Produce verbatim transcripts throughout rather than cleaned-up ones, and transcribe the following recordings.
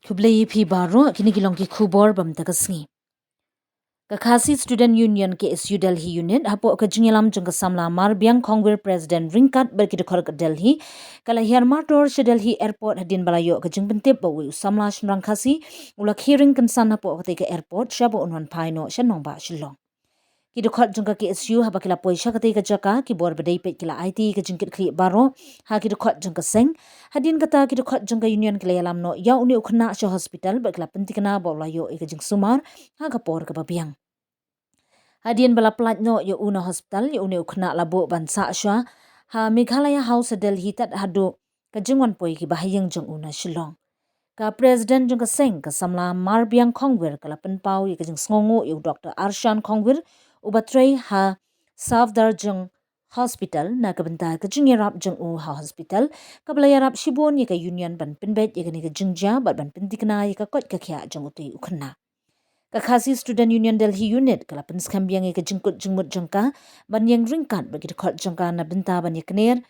Khublei ïa phi baroh, kine ki long ki khubor ba mynta ka sngi. Ka Khasi Student Union K S U Delhi Unit hapoh ka jingïalam jong ka samla Marbiang Khongwir, President ryngkat bad ki dkhot ka Delhi, ka la hiar martor sha Delhi Airport hadien ba la ïoh ka jingpyntip ba uwei u samla shynrang Khasi u la khie ring kynsan hapoh katei ka airport sha ba un wan phai noh sha nongbah Shillong. Ki dkhot jong ka K S U haba ki la poi sha katei ka jaka, ki bor ba dei peit ki la aiti ka jingkitkhlieh baroh ha ki dkhot jong ka seng. Hadien kata, ki dkhot jong ka Union ki la ïalam noh ïa une u khynnah sha hospital bad ki la pynthikna ba u la ïoh ïa ka jingsumar ha ka por kaba biang. Hadien ba la pyllait noh ïa u na hospital, ïa une u khynnah la buh ban sah shuwa ha Meghalaya House Delhi tad haduh ka jingwan poi ki bahaïing jong u na Shillong. Ka President jong ka seng, ka samla Marbiang Khongwir, ka la pynpaw ïa ka jingsngewnguh ïa u Doktor Arshan Khongwir, uba trei ha Safdarjung Hospital, na ka bynta ka jingïarap jong u ha hospital, kaba la ïarap shibun ïa ka Union ban pynbeit ïa kane ka jingjia bad ban pynthikna ïa ka koit ka khiah jong utei u khynnah. Ka Khasi Student Union Delhi Unit ka la pynskhem biang ïa ka jingkut jingmut jong ka ban ïeng ryngkat bad ki dkhot jong ka na bynta ban ïakner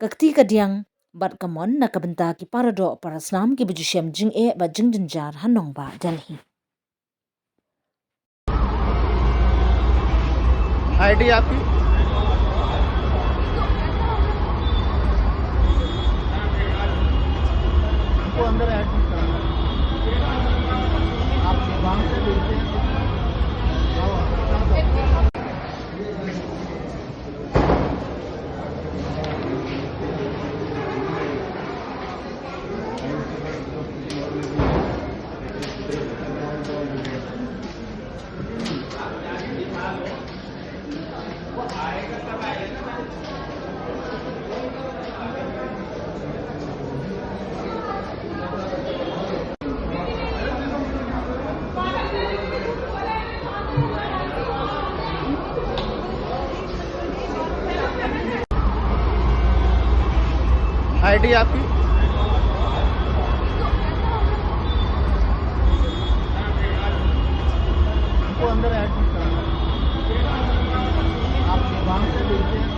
ka kti ka diang bad ka mon na ka bynta ki para doh para snam kiba ju shem jingeh bad jingjynjar ha nongbah Delhi. आईडी आपकी? उनको अंदर एडमिट करना है। आप वहाँ से भेजते हैं। आईडी आपकी? उनको अंदर एडमिट करना है। आप वहाँ से भेजते हैं।